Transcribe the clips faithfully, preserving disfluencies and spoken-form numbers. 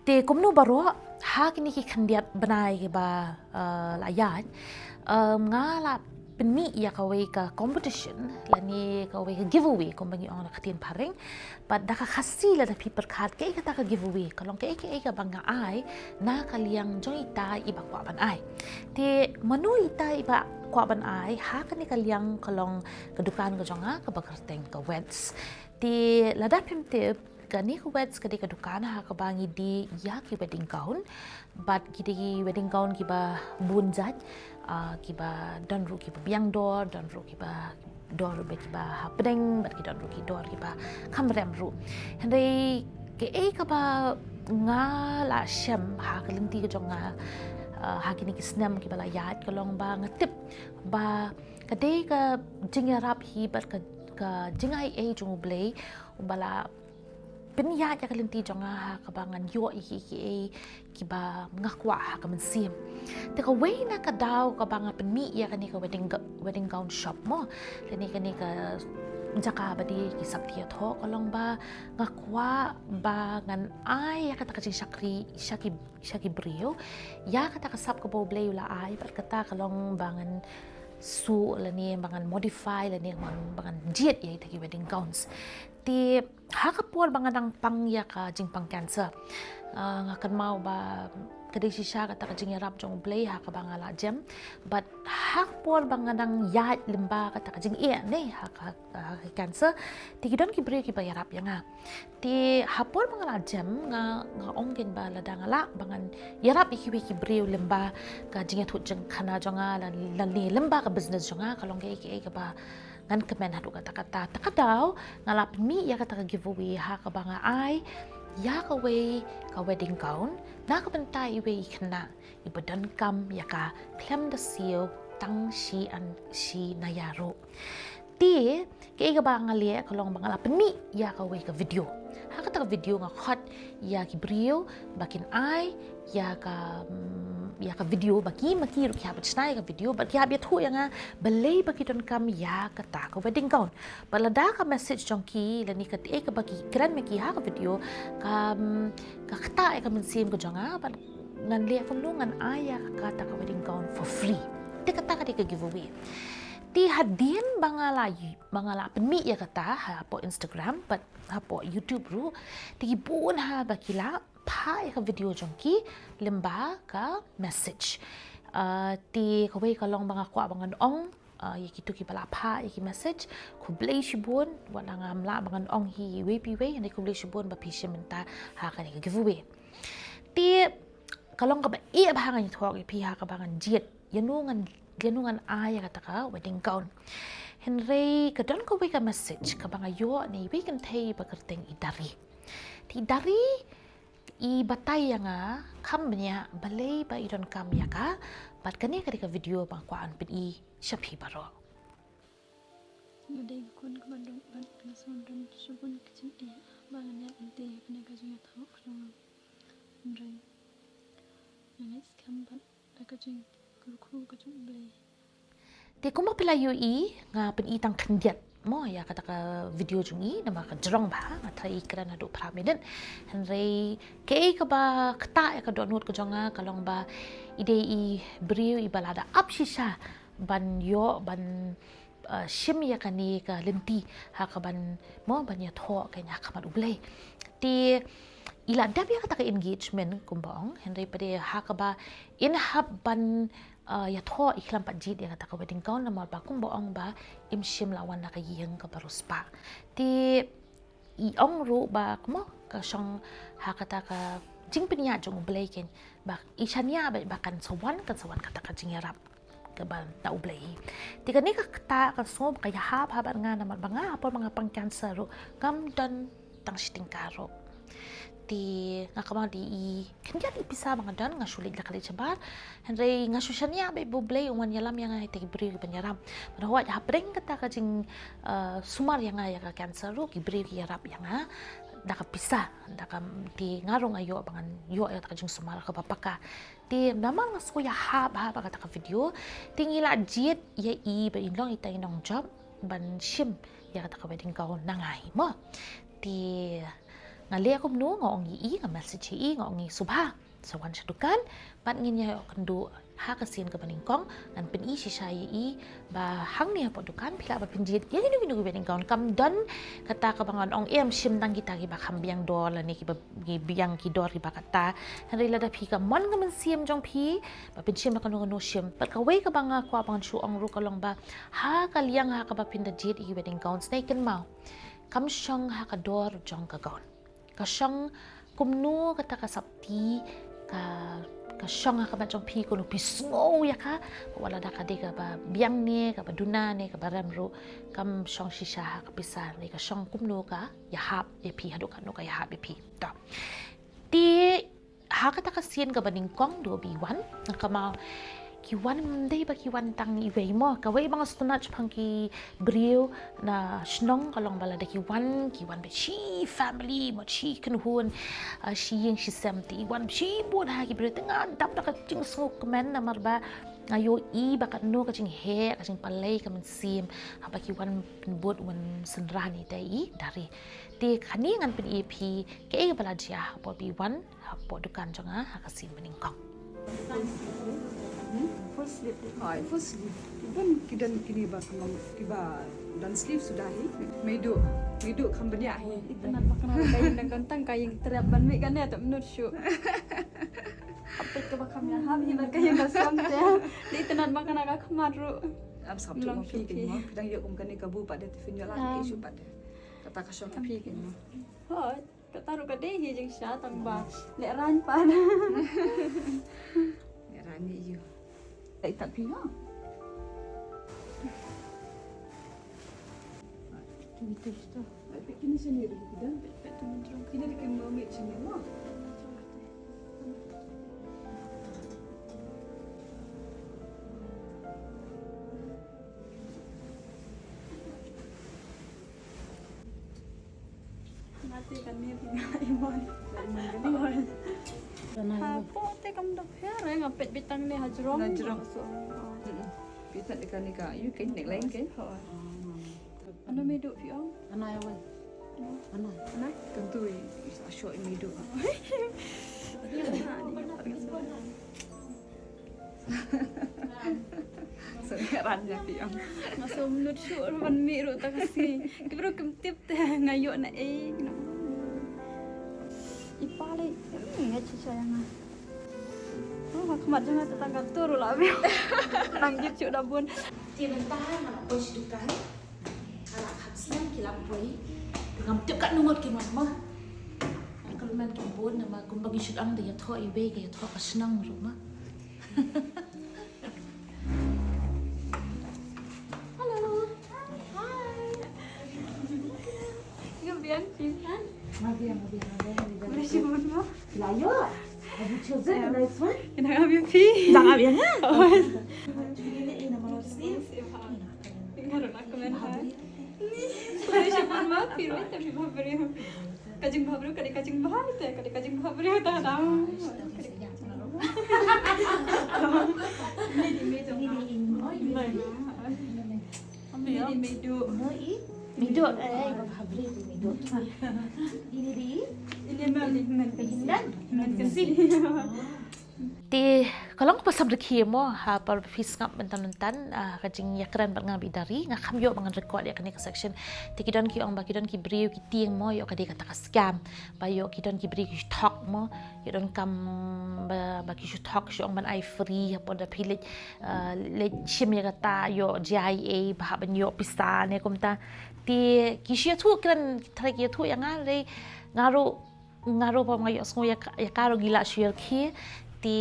Te kumno baroh, ha kine ki khyndiat bnai kiba, eh, la ïaid, em, nga la pynmih ïa kawei ka competition lane kawei ka giveaway kumba ngi ong da ka ktien phareng. Bad da ka Khasi lada phi pyrkhat kaei kata ka giveaway, ka long kaei kaei kaba nga ai na ka liang jong ita iba kwah ban ai. Te mano ita iba kwah ban ai, ha kane ka liang ka long ka dukan ka jong nga kaba kyrteng ka Weds. Te lada phim tip, kane ka Weds ka dei ka dukan ha kaba ngi die ïa ki wedding gown. Bad ki dei ki wedding gown kiba bun jait, ah, kiba don ruh kiba biang dor, don ruh kiba dor ruh ba kiba hapdeng, bad ki don ruh ki dor kiba kham rem ruh. Hynrei kaei kaba nga la shem ha ka lynti ka jong nga, ah, ha kine ki snem kiba la ïaid, ka long ba nga tip ba ka dei ka jingïarap hi bad ka, ka jingai ei jong U Blei uba la pynïaid ïa ka lynti jong nga ha kaba ngan ïoh ïa kiei kiei kiba nga kwah ha ka mynsiem. Te kawei na ka daw kaba nga pynmih ïa kane ka wedding ga-, wedding gown shop mo, lane kane ka jaka ba die ki sap ïathoh, ka long ba nga kwah ba ngan ai ïa kata ka jingshakri sha ki, sha ki briew ïa kata ka sap kaba U Blei u la ai, bad kata ka long ba ngan suh lane ba ngan modify lane ba ngan, ba ngan jied ïa ita ki wedding gowns. Te ha ka por ba nga dang pang ïa ka jingpang cancer, ah, nga kynmaw ba ka dei shisha kata ka jingïarap jong U Blei ha kaba nga la jem. Bad ha ka por ba nga dang ïaid lyngba kata ka jingeh ne ha ka, ha ka cancer, te ki don ki briew kiba ïarap ïa nga. Te ha por ba nga la jem, nga, nga ong kein ba lada nga lah ba ngan ïarap ïa kiwei ki briew lyngba ka jingïathuh jingkhana jong nga, lane, lane lyngba ka business jong nga, ka long kaei kaei kaba ngan kmen haduh katta katta. Ta ka daw nga la pynmih ïa kata ka giveaway ha kaba nga ai ïa kawei ka wedding gown na ka bynta iwei i khynnah iba donkam ïa ka khlem da siew tang shi an, shi naya ruh. Te kaei kaba nga leh ka long ba nga la pynmih ïa kawei ka video. Ha kata ka video nga khot ïa ki briew ba kin ai ïa ka, mm, ïa ka video, ba ki ma ki ruh ki hap ban shna ïa ka video, bad ki hap ïathuh ïa nga balei ba ki donkam ïa kata ka wedding gown. Bad lada ka message jong ki lane kaei kaba ki kren ma ki ha ka video ka, mm, ka ktah ïa ka mynsiem ka jong nga, bad ngan leh kumno, ngan ai ïa kata ka wedding gown for free. Te kata ka dei ka giveaway. Te hadien ba nga la, ba nga la pynmih ïa kata hapoh Instagram bad hapoh YouTube ruh, te ki bun ha ba ki la phah ïa ka video jong ki lyngba ka message. Ah, te kawei ka long ba nga kwah ba ngan ong, ah, ïa kito kiba la phah ïa ki message, khublei shibun. Wat la ngam lah ba ngan ong hi iwei pa iwei, hynrei khublei shibun ba phi shim bynta ha kane ka giveaway. Te ka long kaba eh bha, ngan ïathuh ïa phi ha kaba ngan jied ïano ngan, ïano ngan ai ïa kata ka wedding gown. Hynrei ka don kawei ka message kaba nga ïoh na iwei i kynthei ba kyrteng i Dari. Te i Dari i batai ïa nga kham bniah balei ba i donkam ïa ka, bad kane ka dei ka video ba nga kwah ban pyni sha phi baroh. Nga dei ka khun kaba duk bad nga sngewdon shibun ka jingeh ba ngan ïaid lynti ha kane ka jingïathoh ka jong nga. Hynrei nga ngeit skhem bad da ka jingkyrkhu ka jong U Blei. Te kumba phi la ïohi, nga pyni tang khyndiat mo ïa kata ka video jong i, namar ka jrong bha, nga tharai i kren haduh phra minit. Hynrei kaei kaba ktah ïa ka dohnud ka jong nga ka long ba i dei i briew iba lada ap shisha ban ïoh ban, uh, shim ïa kane ka lynti ha kaban mo ban ïathoh kein ha khmat U Blei. Te i la dep ïa kata ka engagement kumba ong, hynrei pat ha kaba in hap ban, uh, ïathoh i khlem pat jied ïa kata ka wedding gown namar ba kumba ong ba im shym la wan na ka ïing kaba riewspah. Te i ong ruh ba kumba ka shong ha kata ka jingpynïaid jong U Blei kein, ba i shaniah ba, ba kan sa wan, kan sa wan kata ka jingïarap kaba na U Blei. Te kane ka ktah ka sngew ba ka ïahap ha bad nga namar ba nga ha por ba nga pang cancer ruh ngam don tang shi tyngka ruh. Te nga kynmaw dei i khyndiat i pisa ba nga don, nga shu leit la ka leit shabar. Hynrei nga shu shaniah ba U Blei un wan ïalam ïa nga ïa kita ki briew kiban ïarap. Bad hooid hapdeng kata ka jing, uh, sumar ïa nga ïa ka cancer ruh, ki briew ki ïarap ïa nga da ka pisa, da ka, te nga ruh nga ïoh ba ngan ïoh ïa kata ka jingsumar kaba paka. Te namar nga sngew ïahap ha ba kata ka video, te ngi la jied ïa i ba in long ita i nongjop ban shim ïa kata ka wedding gown na nga hi mo. Te Nga leh kumno, nga ong ïa i, nga message ïa i, nga ong ïa i, subha sa wan sha dukan bad ngin ïa ïoh kynduh ha ka sien kaba nyngkong. Ngan pyni shisha ïa i ba hangne hapoh dukan phi lah ban pynjied ïa kino kino ki wedding gown. Kam don kata kaba ngan ong em shim tang kita kiba kham biang dor lane kiba, ki biang ki dor kiba kata. Hynrei lada phi ka mon ka mynsiem jong phi ba pynshim da kano kano, shim. Bad kawei kaba nga kwah ban shu ong ruh ka long ba ha ka liang ha kaba phin da jied ïa ki wedding gowns, nai kynmaw, kam shong ha ka dor jong ka gown. Ka shong kumno kata ka sopti, ka, ka shong ha ka met jong phi, kumno phi sngew ïa ka. Wat lada ka dei kaba biang ne kaba duna ne kaba rem ruh, kam shong shisha ha ka pisa, ne ka shong kumno ka ïahap ïa phi, haduh katno ka ïahap ïa phi. To. Te ha kata ka sien kaba nyngkong, duh ba i wan, nga kynmaw ki wan, ym dei ba ki wan tang iwei mo. Kawei ba nga sngewtynnat shaphang ki briew na shnong ka long ba lada ki wan, ki wan bad shi family mo, shi kynhun, ah, shi ïing shi sem, te i wan shibun ha ki briew. Te nga dap da ka jingsngewkmen namar ba nga ïohi ba katno ka jingheh, ka jingpalei ka mynsiem haba ki wan pynbud, wan synran ïa i Dari. Te kane ngan pyni ïa phi kaei ba la jia hapoh ba i wan hapoh dukan jong nga ha ka sien ba nyngkong. Full sleeve. Hooid, full sleeve. Ki bun ki don kine ba khlem, kiba don sleeve suda hi. Meiduh, meiduh kham bniah hi. Itynnad ba kane ka ïing dang don tang ka ïing trep ban mih kane, te mynta shu. Hapdeng kaba kham ïahap hi bad ka ïing ka sem te. Itynnad ba kane ka khmat ruh. Am sap tu. Long ma phi shu kein phi. Mo, phi dang ïoh kum kane kabu pat de, te phin ïoh lad. Am. Issue pat de. Kata ka shong phi kein mo. Hooid. Kata ruh ka dei hi jingshisha tang ba lehraiñ pat. Lehraiñ ïa u. Dei tat phi ha. Kine shane ruh ki dang. Kine dei ki mermaid shane mo. Nga te kane phi nga imon. Imon kane. Hooid. Hapoh te kam da pher, eh, nga peit beit tang ne hajrong. Hajrong. So, oh. Mm-mm. Phi tat ïa kane ka, ïa ka neckline ka. Hooid. Ano meiduh phi ong? Ano ïa wei. Ano? Ano? Ano? Tentu i, i sa shok i meiduh. Ïa, ni ka pat ka so. Sngewhun ïa phi ong. Nga sngewmut shuh ruh ban mih ruh ta ka sngi. Ki briew kim tip te nga ïoh na ei. I pa lei, hmm, nga shisha ïa nga. Oh, ha khmat jong nga te tang ka tur ruh la biang. Nang git shuh da bun. Te mynta nga la poi sha dukan. Nga la kham snem ki la poi. Ngam tip katno ngut ki mon mo. Nga kyrmen ki bun namar kumba ngi shu ong da ïathoh iwei ka ïathoh ka shnong ruh mo. Hello. Hi. Nga biang phi kan? Nga biang, nga biang, nga biang, nga biang. Boleh shimon mo? Layo. Have you chosen a nice one? Ina nga biang phi. Ina nga biang ha? Oh. Ina nga biang ha? Ina nga biang ha? Ni, phi shimon mo, phi ruh te phi bhabriew. Ka jingbhabriew, ka dei ka jingbha te, ka dei ka jingbhabriew ta dang. Ni di meiduh. Ni di meiduh. Ni di meiduh. Meiduh, eh, bhabriew di meiduh. Ni di. Ni di men, men. Ni di men. Te ka long kaba samrkhie mo, ha por ba phi sngap mynta mynta, ah, ka jingïakren bad nga bad i Dari, nga kham ïoh ba ngan record ïa kane ka section. Te ki don ki ong ba ki don ki briew ki tieng mo, ïoh ka dei kata ka scam. Ba ïoh ki don ki briew ki shu thok mo, ïoh donkam ba, ba ki shu thok, shu ong ban ai free, ha por da phi leit, ah, leit shim ïa kata, ïoh jia ei ei, ba hap ban ïoh pisa ne kumta. Te ki shu ïathuh kren, ki tharai ki ïathuh ïa nga, hynrei nga ruh nga ruh pom nga ïohsngew ïa ka, ïa ka ruh ngi la shu ïaleh. Te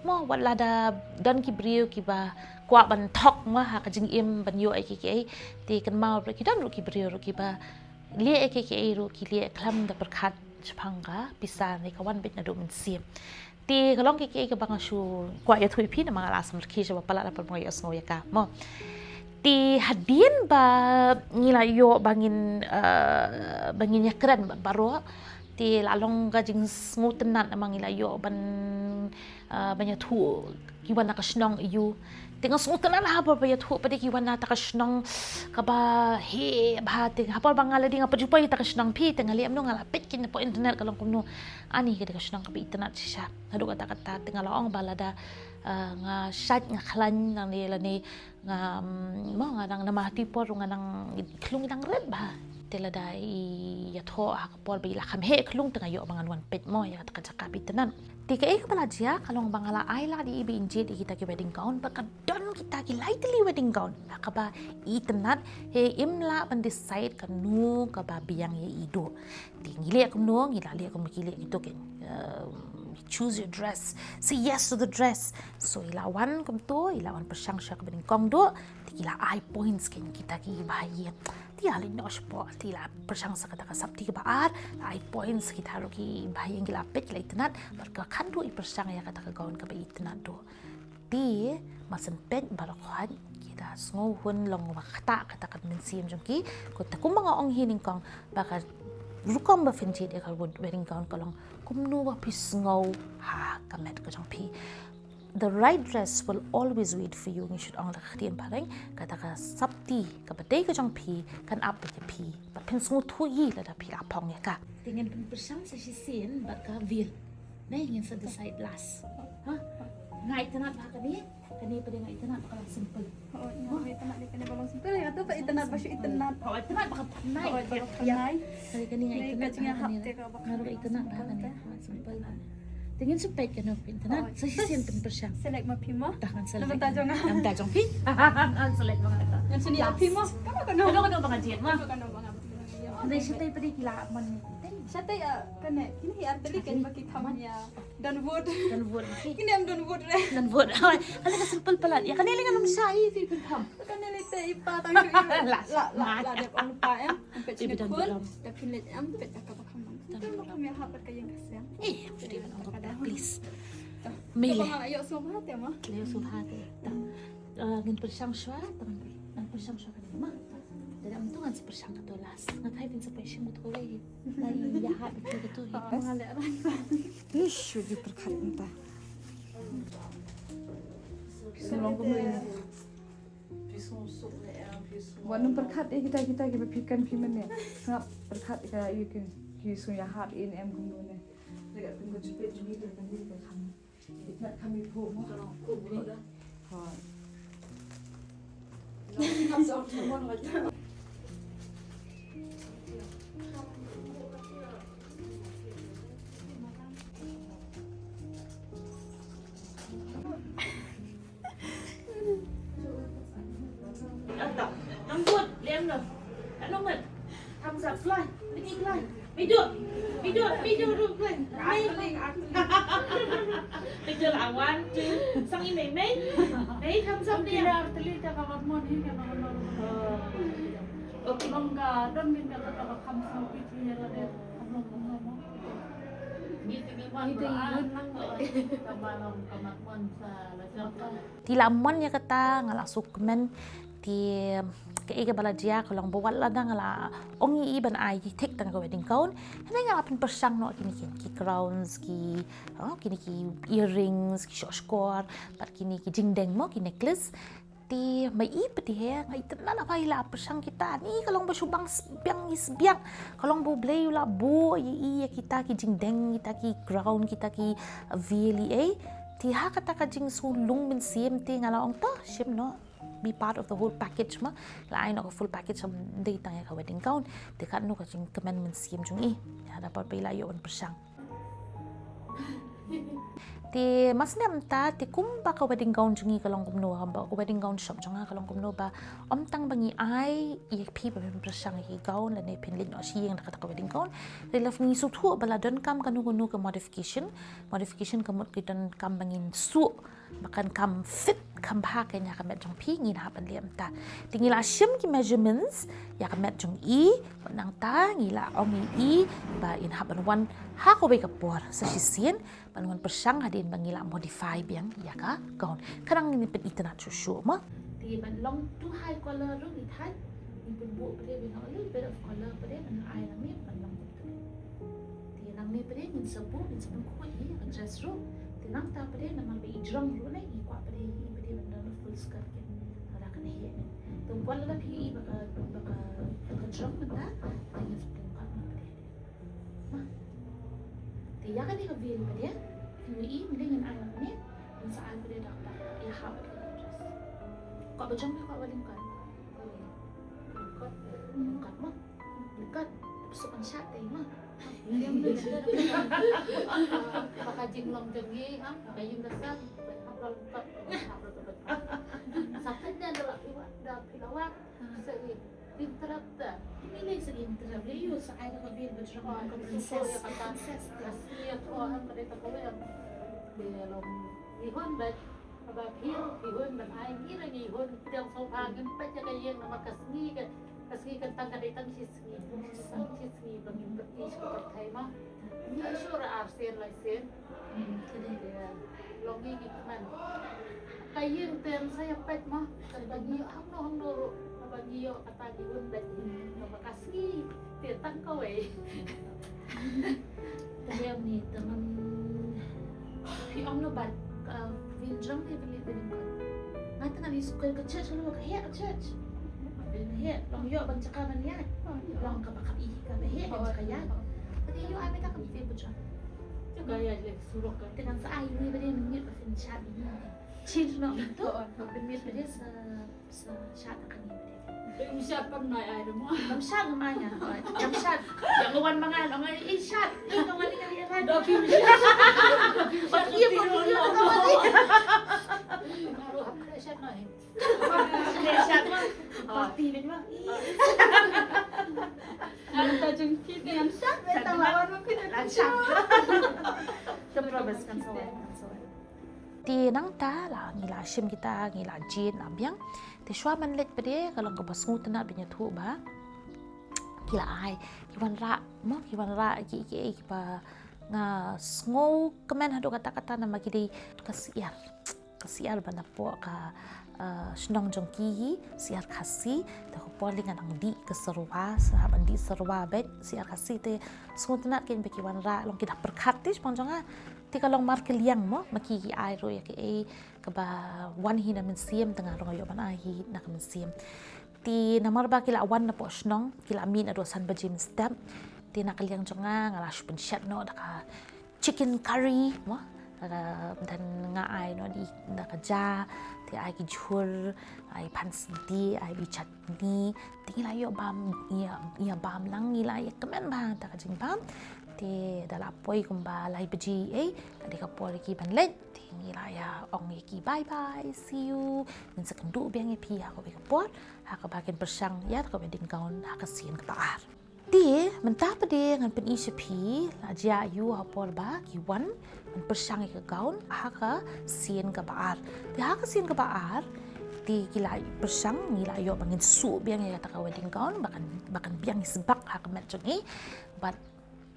mo wat lada don ki briew kiba kwah ban thok mo ha ka jingim ban ïoh ei kiei kiei. Te kynmaw ruh ki don ruh ki briew ruh kiba leh ei kiei kiei ruh ki leh khlem da pyrkhat shaphang ka pisa ne ka wan beit naduh mynsiem. Te ka long kiei kiei kaba nga shu kwah ïathuh ïa phi namar nga la samrkhie sha ba palat ha por ba nga ïohsngew ïa ka mo. Te hadien ba ngi la ïoh ba ngin, eh, ba ngin ïakren bad baroh, te la long ka jingsngewtynnat namar ngi la ïoh ban Ah, ban ïathuh ki wan na ka shnong ïa u. Te nga sngewtynnat ha por ba ïathuh pat de ki wan na kata ka shnong kaba heh bha, te ha por ba nga la dei nga pyrshang ïa kata ka shnong phi, te nga leh kumno, nga la peit keiñ hapoh internet ka long kumno. Ani ka dei ka shnong kaba itynnat shisha. Haduh katta katta te nga la ong ba lada, ah, nga shait nga khlaiñ nangne lane nga, mm, mo, nga dang namar ha ti por nga dang, i khlung i dang rit bha. Te lada i ïathoh ha ka por ba i la kham heh khlung te nga ïoh ba ngan wan peit mo ïa kata ka jaka ba itynnat. Te kaei kaba la jia ka long ba nga la ai lad ïa i ba in jied ïa kita ki wedding gown, bad ka don kita ki lai tylli wedding gown ha kaba itynnat. Hynrei im lah ban decide kano kaba biang ïa i duh. Te ngi leh kumno, ngi la leh kumno ki leh kito ki, um, choose your dress, say yes to the dress. So i la wan kumto, i la wan pyrshang sha kaba nyngkong duh, te ki la ai points keiñ kita kiba ha ïing. Te ïa leit noh shapoh, te i la pyrshang sa kata ka sopti kaba ar, la ai points kita ruh kiba ha ïing ki la peit, ki la itynnat, bad ka khatduh i pyrshang ïa kata ka gown kaba itynnat duh. Te, mar syn peit baroh khoit ki da sngewhun long ba ktah kata ka mynsiem jong ki. Ko, te kumba nga ong hi nyngkong ba ka rukom ba phin jied ïa ka wed-, wedding gown ka long kumno ba phi sngew ha ka met ka jong phi. The right dress will always wait for you. Ngi shu ong da ka ktien phareng, kata ka sopti kaba dei ka jong phi kan ap ïa phi. Bad phin sngewthuh hi lada phi la phong ïa ka. Te ngin pynpyrshang sa shisien bad ka veil. Nai ngin sa decide last. Ha? Nga itynnat bha kane, kane pat de nga itynnat ba ka long simple. Oh, nga itynnat de kane ba long simple. Ïa tu pat itynnat ba shu itynnat. Oh, itynnat ba ka pynai. Oh, ba ka pynai. Kane, kane nga itynnat bha kane. Nga ruh itynnat bha kane. Simple. Te ngin sa peit kano phi itynnat. Sa shisien pynpyrshang. Select ma phi mo. Tah ngan select. Namar ta jong nga. Namar ta jong phi. Ngan select ma nga ta. Ngan select ma phi mo. Kano kano. Kano kano ba nga jied mo. Kano kano ba nga. Kane shatei pat de ki la mon. Shatei, ah, kane, kine hi ar tylli keiñ ba ki kham ïa don vote. Don vote, okay. Kine em don vote re. Don vote. Hoi, kane ka simple palat. Ïa kane lei ngan ym shah hi phi pynkham. Kane lei te i pa tang shu i. La, la, la, la dep ong pa em. Em peit shane khun. Da phin leit em peit da kaba kham. Te ma kham ïa hap bad ka ïing ka sem. Eh, please. Mei lei. Ïoh sngewbha te ma. Ïoh sngewbha te. Ngin pyrshang shuwa, tang ngin pyrshang shuwa kane ma. Te da mynta ngan sa pyrshang kato last. Nga tharai phin sa pyrshang kato kawei. Nga ïa hap ïa kato hi. Nga leh rai. Ish, shu ju pyrkhat mynta. Phi sngewlong kumno ïa. Wat nym pyrkhat ïa kita kita kiba phi kan phi mane. Nga pyrkhat ïa ka ïa ki ki sngew ïa hap in em kumno ne. Leh ka pynka jupit juni ka kan ka kham. Nang vote, lem no. Ano ngat? Thumbs up, kloi. Lagi kloi. Bidu. Bidu, bidu, bidu, kloi. Mei. Bidu lah, one, two. Sang i mei, mei. Mei, thumbs up dia. Kila arteli ta ka mon hi ka mon. Okay. Long ka don min ka ka kham sang pi ti ya la de. Ngi te ngi mon. Ngi te ngi mon. Ka mon, ka mon sa la jam. Te la mon ïa kata nga la shu kmen. Te kaei kaba la jia ka long ba wat lada nga la ong ïa i ban ai ki thik tang ka wedding gown. Hynrei nga la pynpyrshang noh kine ki, ki crowns, ki, oh, kine ki earrings, ki shohshkor, bad kine ki jingdeng mo, ki necklace. Te ma i pat de nga itynnat ba i la pyrshang kita. Ni ka long ba shu bang sbiang i sbiang. Ka long ba U Blei u la buh ïa i ïa kita ki jingdeng, kita ki crown, kita ki veil ei. Te ha kata ka jingsngew lung mynsiem te nga la ong to shim noh. Be part of the whole package ma. La ai noh ka full package, ym dei tang ïa ka wedding gown. Te katno ka jingkmen mynsiem jong i. Ïa da por ba i la ïoh ban pyrshang. Te ma snem ta te kumba ka wedding gown jong i ka long kumno, kumba ka wedding gown shop jong nga ka long kumno ba ym tang ba ngi ai ïa phi ba phin pyrshang ïa ki gown lane phin leit noh sha ïing da kata ka wedding gown. Te lada ngi sngewthuh ba la donkam kano kano ka modification, modification ka mut ki donkam ba ngin suh ba kan kham fit kham bha keiñ ïa ka met jong phi, ngin hap ban leh mynta. Te ngi la shim ki measurements ïa ka met jong i, nangta ngi la ong ïa i ba in hap ban wan ha kawei ka por sa shisien ban wan pyrshang hadien ba ngi la modify biang ïa ka gown. Khnang ngin pynitynnat shuh shuh mo. Te ban long too high color ruh ngi thait, ngin pynbuh pat de a little bit of color pat de ban ai nangne ban long kumta. Te nangne pat de ngin sa buh, ngin sa pynkhuid ïa ka dress ruh. Te Nangta pat de namar ba i jrong ruh ne, i kwah pat de, i pat de ban don full skirt keiñ. Lada kan heh ne. Te ym pat lada phi i ba ka, ba ka, ba ka jrong mynta, te ngin sa pynkat pat de. Te ïa kane ka veil pat de, phi i mynne ngin ai ïa kane, ngin sa ai pat de da ka, da ka ïa hap pat de ka dress. Kwah ba jrong ne kwah ba lyngkot? Lyngkot. Lyngkot mo. Lyngkot. Pynshah te mo. Ba ka jinglong jong ngi, ha, ba ka ïing ka sem, ba ka lyngkot. Sa pynjan da la phi wa, da phi la wa. Sa i interrupt da. Ini lei sa interrupt lei, ïoh sa ai da ka veil ba jrong ka princess. Princess da. Ka sniet ko han ka dei ta ko lei. Lei long. Ngi hun ba, ba phi, ngi hun ban ai ngi la ngi hun pdiang sngewbha ngim peit ïa ka ïing namar ka sngi ka, ka sngi kan tang ka dei tang shi sngi. Tang shi sngi ba ngim peit ïa ka pyrthei ma. Ngi shu ra ar sien lai sien. Hmm, te dei. Ïa, long ngi ngi kmen. Ka ïing te sa ïa peit ma. Kaba ngi ïoh hangno hangno ruh. Kaba ngi ïoh kata ngi hun beit. Kaba ka sngi te tang kawei. Te ïa ni te man phi ong no bad ka veil jrong te veil te lyngkot. Nga te ngan ïa sukher ka church ka long ka heh ka church. Heh long ïoh ban jaka ban ïaid. Long kaba ka i kaba heh ban jaka ïaid. Te ïoh ai me ta ka veil ba jrong. Jaka ïaid le surok ka. Te ngan sa ai ni ba de minit ba phin shad ni. Chin no to. Ba minit ba de sa Sa shad ka ni. Ym shad pam nai ai de mo. Ym shad ym ai ïa. Ym shad. Ïa nga wan ma nga long ai i shad. I ka wan i ka ïa. Do phi ym shad. Ba ki mo mo ïa ka wan. Nga ruh hap kane shad nai. Kane shad ma. Party ben ma. Ngan ta jong phi te ym shad. Ta ma wan ma phi te ym shad. Te promise kan sa wan, kan sa wan. Te nangta la ngi la shim kita, ngi la jied la biang. Te shuwa ban leit pat de ka long kaba sngewtynnat ban ïathuh ba ki la ai, ki wanrah mo, ki wanrah ki, ki, kiba nga sngewkmen haduh katta katta namar ki dei ka syiar. Ka syiar ba napoh ka, eh, shnong jong ki hi, syiar Khasi. Te ka por lei nga dang dih ka syrwa, sa ban dih syrwa beit, syiar Khasi te sngewtynnat keiñ ba ki wanrah, long ki da pyrkhat te shaphang jong nga. Te ka long markylliang mo, ma ki ki ai ruh ïa kaei kaba wan hi na mynsiem, te nga ruh nga ïoh ban ai hi na ka mynsiem. Te namar ba ki la wan napoh shnong, ki la mih naduh san baje mynstep. Te na ka liang jong nga, nga la shu pynshet noh da ka chicken curry mo. Da ka, then nga ai noh da ka ja, te ai ki jhur, ai phan sdi, ai bi chat ni, te ngi la ïoh bam, ïa, ïa bam lang, ngi la ïa kmen bha da ka jingbam. Te da la poi kumba lai baje ei, ka dei ka por ïa ki ban leit. Te ngi la ïa ong ïa ki bye bye, see you. Ngin sa kynduh biang ïa phi ha kawei ka por, ha kaba kin pyrshang ïa ka wedding gown ha ka sien kaba ar. Te mynta pat de ngan pyni sha phi la jia aïu ha por ba ki wan ban pyrshang ïa ka gown ha ka sien kaba ar. Te ha ka sien kaba ar te ki la pyrshang, ngi la ïoh ba ngin suh biang ïa kata ka wedding gown ba kan, ba kan biang isbak ha ka met jong ngi. Bad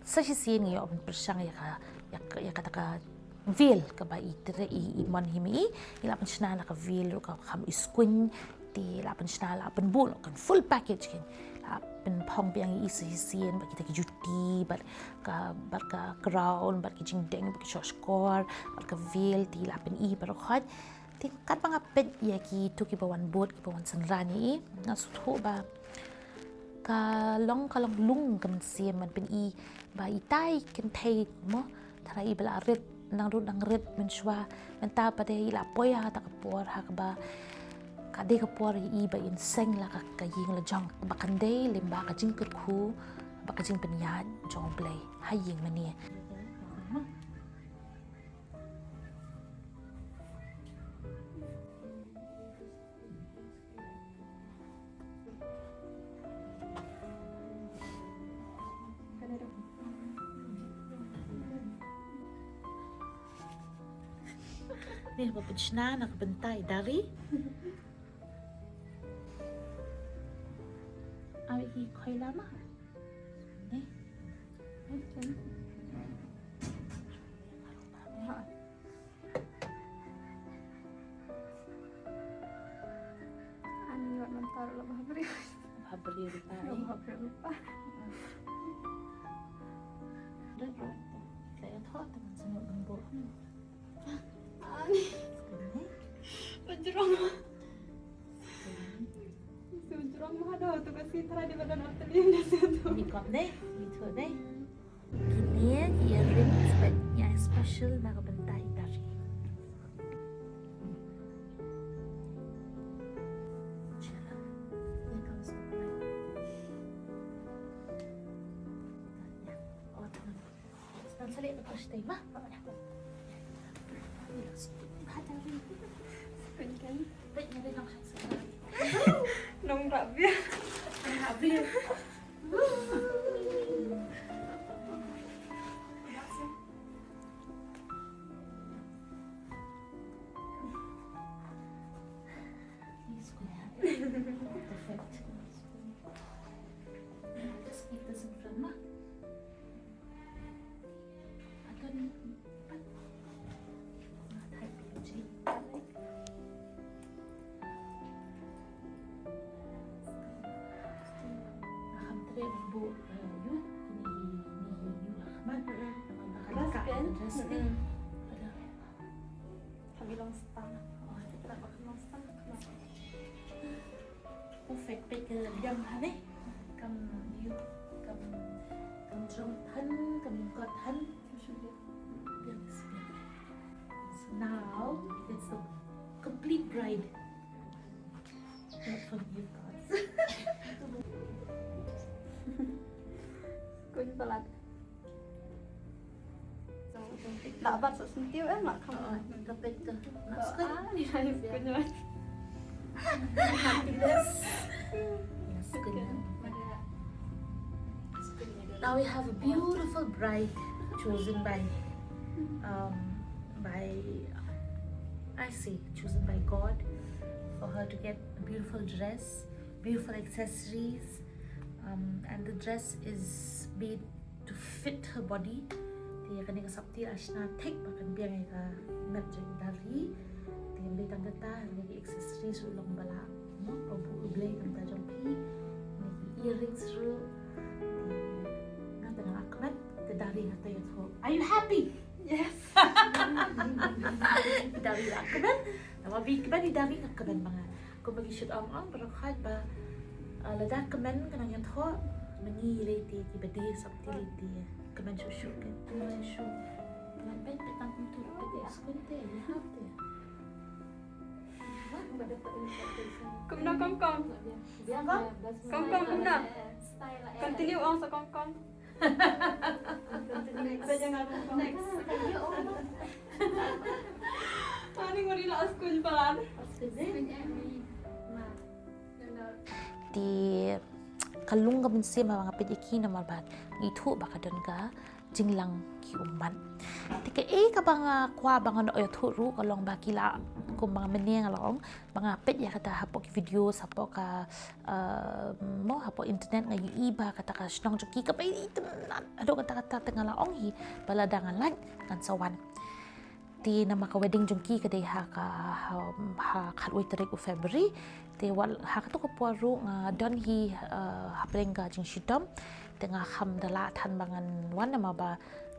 sa shisien ngi ïoh ban pyrshang ïa ka, ïa ka, ïa kata ka veil kaba i trei i, i mon hi ma i, i la pynshna na ka veil ruh ka kham i skuin, te la pynshna la pynbuh noh kan full package kan. La pynphong biang i sa shisien bad kita ki juti, bad ka, bad ka crown, bad ki jingdeng, bad ki shoh shkor, bad ka veil, te la pyni baroh khoit. Te katba nga peit ïa kito kiba wan bud, kiba wan synran ïa i, nga sngewthuh ba ka long, ka long lung ka mynsiem ban pyni ba itai i kynthei mo, tharai i ba la rit, nang ruh nang rit mynshuwa, mynta pat de i la poi ha kata ka por ha kaba ka dei ka por ïa i ba in seng la ka, ka ïing la jong, ba kan dei lyngba ka jingkyrkhu, ba ka jingpynïaid jong U Blei ha ïing mane. Ni ba pynshna na ka bynta i dari. Awi ki khoi lama. Ni. Ani wat mentor lo bhabri. Bhabri rupa. Bhabri rupa. Dah bro. Saya thot teman semua gembok. Ani. Bajrong. Bajrong mah dah tu kasi tara di badan artelian dah situ. Ni kot deh, ni tu deh. Kine ki earrings bad ïa special na ka bynta i Dari. Nong Rabia. Nong Rabia. Perfect. Just keep this in front, ma. Kami long star. Oh, kita nak pakai long star. Perfect, perfect, eh, biang han eh. Kam ïoh, kam, kam jrong than, kam kot than. Biang, biang. So now it's a complete bride. Not for you guys. Kun palat. Lah bat sa sentiw eh, mak kam. Oh, ka pet ka. Nak sekali. Ah, ni hai kun. Happiness. Yes, kun. Now we have a beautiful bride chosen by, um, by, I say, chosen by God for her to get a beautiful dress, beautiful accessories, um, and the dress is made to fit her body. Te kane ka sopti la shna thik ba kan biang ïa ka met jong i Dari. Te ym dei tang kata, kine ki accessories ruh long ba la, no, ba buh U Blei na ka bynta jong phi. Kine ki earrings ruh. Te nga te nga la kmen, te Dari nga te ïathuh. Are you happy? Yes. Dari la kmen. Namar ba i kmen, i Dari nga kmen ba nga. Kumba ngi shu ong ong baroh khoit ba, ah, lada kmen ka nang ïathuh, ma ngi lei te kiba die sopti lei te kmen shuh shuh kan. Kmen shuh shuh. Ngan peit peit tang kumtu, peit ïa skun te, ïa hap te. Kumno Kong Kong? Kong Kong kumno? Continue ong sa Kong Kong. Next. Next. Ani ngori la skul palan. Te ka long ka mynsiem ba nga peit ïa ki namar ba ngi ithuh ba ka don ka jinglang ki ummat. Te kaei kaba nga kwah ba ngan ïathuh ruh ka long ba ki la, kumba mynne nga la ong, ba nga peit ïa kata hapoh ki video, hapoh ka, eh, mo, hapoh internet nga ïohi ba kata ka shnong jong ki kaba itynnad haduh katta katta, te nga la ong hi ba lada nga lait ngan sa wan. Te namar ka wedding jong ki ka dei ha ka, ha, ha khatwei tarik u February. Te wat ha kato ka por ruh nga don hi, eh, hapdeng ka jingshitom. Te nga kham da lah than ba ngan wan namar ba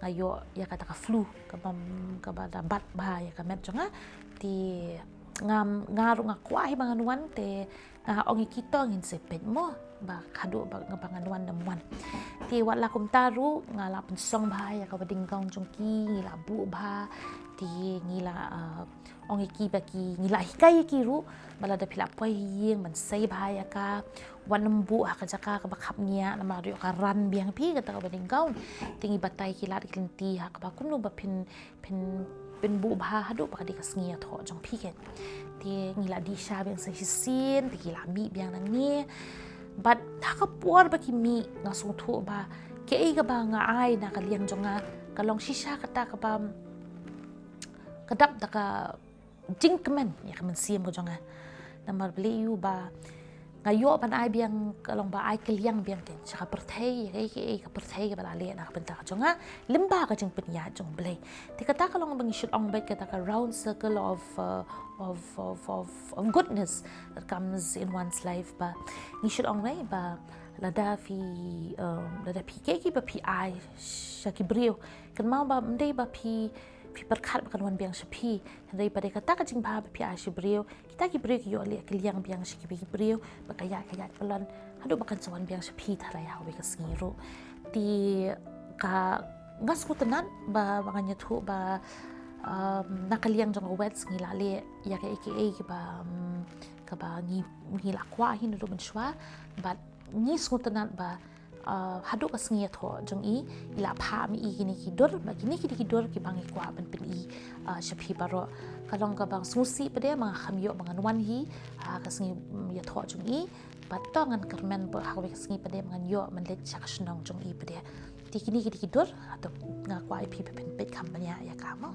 nga ïoh ïa kata ka flu kaba, kaba da bat bha ïa ka met jong nga. Te nga, nga ruh nga kwah hi ba ngan wan, te nga ong ïa ki to ngin sa peit mo ba haduh ba, ba ngan wan ne ym wan. Te wat la kumta ruh nga la pynsong bha ïa ka wedding gown jong ki, ngi la buh bha. Te ngi la, uh, ong ïa ki ba ki, ngi la hikai ïa ki ruh ba lada phi la poi ha ïing ban sei bha ïa ka, wat nym buh ha ka jaka kaba khapngiah namar ïoh ka ran biang phi kata ka wedding gown. Te ngi batai ki lad ki lynti ha kaba kumno ba phin phin, phin buh bha haduh ba ka dei ka sngi ïathoh jong phi keiñ. Te ngi la dih sha biang sa shisien, te ki la mih biang nangne. Bad ha ka por ba ki mih nga sngewthuh ba kaei kaba nga ai na ka liang jong nga ka long shisha kata kaba ka dap da ka jingkmen ïa ka mynsiem ka jong nga. Namar balei ïa u ba nga ïoh ban ai biang ka long ba ai kylliang biang keiñ sha ka pyrthei, ïa kaei kaei ka pyrthei kaba la leh na ka bynta ka jong nga lyngba ka jingpynïaid jong U Blei. Te kata ka long ba ngi shu ong beit kata ka round circle of, uh, of, of, of, of goodness that comes in one's life, ba ngi shu ong, right, ba lada phi, um, lada phi kaei kaei ba phi ai sha ki briew, kynmaw ba ym dei ba phi phi pyrkhat ba kan wan biang sha phi. Hynrei pat de kata ka jingbha ba phi ai sha briew, kita ki briew ki ïoh leh ka liang biang sha kiwei ki briew, ba ka ïaid ka ïaid palat haduh ba kan sa wan biang sha phi tharai ha kawei ka sngi ruh. Te ka, nga sngewtynnat ba, ba ngan ïathuh ba, um, na ka liang jong ka Wets ngi la leh ïa kaei kaei kiba, um, kaba ngi, ngi la kwah hi naduh mynshuwa, bad ngi sngewtynnat ba, uh, haduh ka sngi ïathoh jong i, i la phah ma i kine ki dur, ba kine ki dei ki dur kiba ngi kwah ban pyni, uh, sha phi baroh. Ka long kaba sngewsih pat de ba nga kham ïoh ba ngan wan hi ha ka sngi, mm, ïathoh jong i. Bad to ngan kyrmen ba ha kawei ka sngi pat de ba ngan ïoh ban leit sha ka shnong jong i pat de. Te kine ki dei ki dur, hato nga kwah ïa phi ba phin peit kham bniah ïa ka mo.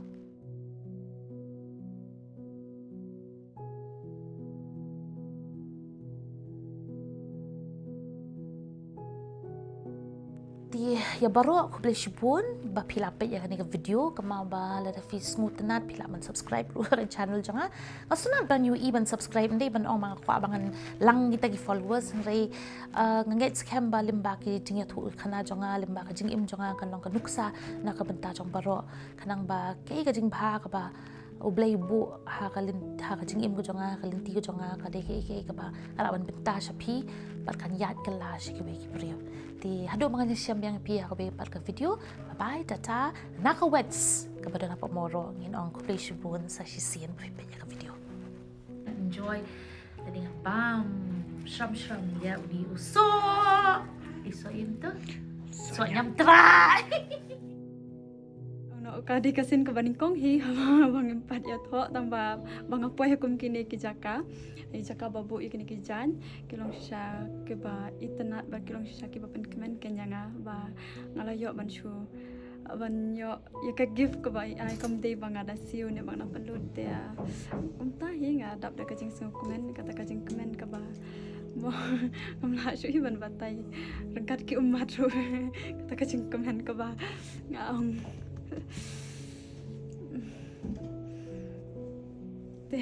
Te ïa baroh khublei shibun ba phi la peit ïa kane ka video, kumba ba lada phi sngewtynnat phi lah ban subscribe ruh ha ka channel jong nga. Nga sngewtynnat ban ïohi ban subscribe, ym dei ban ong ba nga kwah ba ngan lang kita ki followers, hynrei, uh, nga ngeit skhem ba lyngba ki jingïathuhkhana jong nga, lyngba ka jingim jong nga kan long ka nuksa na ka bynta jong baroh. Khnang ba kaei ka jingbha kaba U Blei u buh ha ka lyn-, ha ka jingim ka jong nga, ka lynti ka jong nga, ka dei kaei kaei kaba ka lah ban bynta sha phi, bad kan ïaid kylla sha kiwei ki briew. Te haduh ba ngan ïashem biang ïa phi ha kawei pat ka video. Bye bye, tata. Na ka Wets kaba don hapoh Mawroh, ngin ong khublei shibun sa shisien ba phi peit ïa ka video. Enjoy. Tadi nga bam shram shram ïa uni u soh. I soh im tu. Soh ñiamtra. Ono ka dei ka sien kaba nyngkong hi haba ngim pat ïathoh, tang ba, ba nga poi ha kum kine ki jaka. Ki jaka ba buh ïa kine ki jaiñ, ki long shisha kiba itynnad bad ki long shisha kiba pynkmen kein ïa nga, ba nga la ïoh ban shu, ban ïoh ïa ka gift kaba i ai, kam dei ba nga da siew ne ba nga da pynlut te. Kumta hi nga dap da ka jingsngewkmen, kata ka jingkmen kaba mo, ngam lah shuh hi ban batai ryngkat ki ummat ruh. Kata ka jingkmen kaba nga ong. Te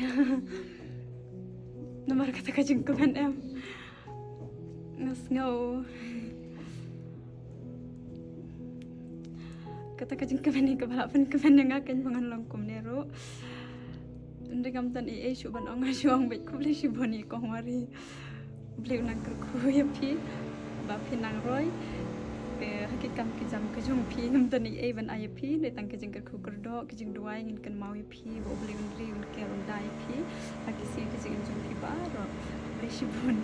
namar kata ka jingkmen em, nga sngew kata ka jingkmen hi kaba lah pynkmen ïa nga kein ba ngan long kumne ruh. Ynda ngam don ei ei shuh ban ong, nga shu ong beit khublei shibun ïa i Kong Wari. U Blei un nang kyrkhu ïa phi ba phi nang roi. Te ha ki kam ki jam ka jong phi ngam don ei ei ban ai ïa phi, dei tang ki jingkyrkhu kyrdoh, ki jingduwai ngin kynmaw ïa phi, ba U Blei un ri un ker un da ïa phi ha ki sngi ki jingim jong phi baroh. Khublei shibun.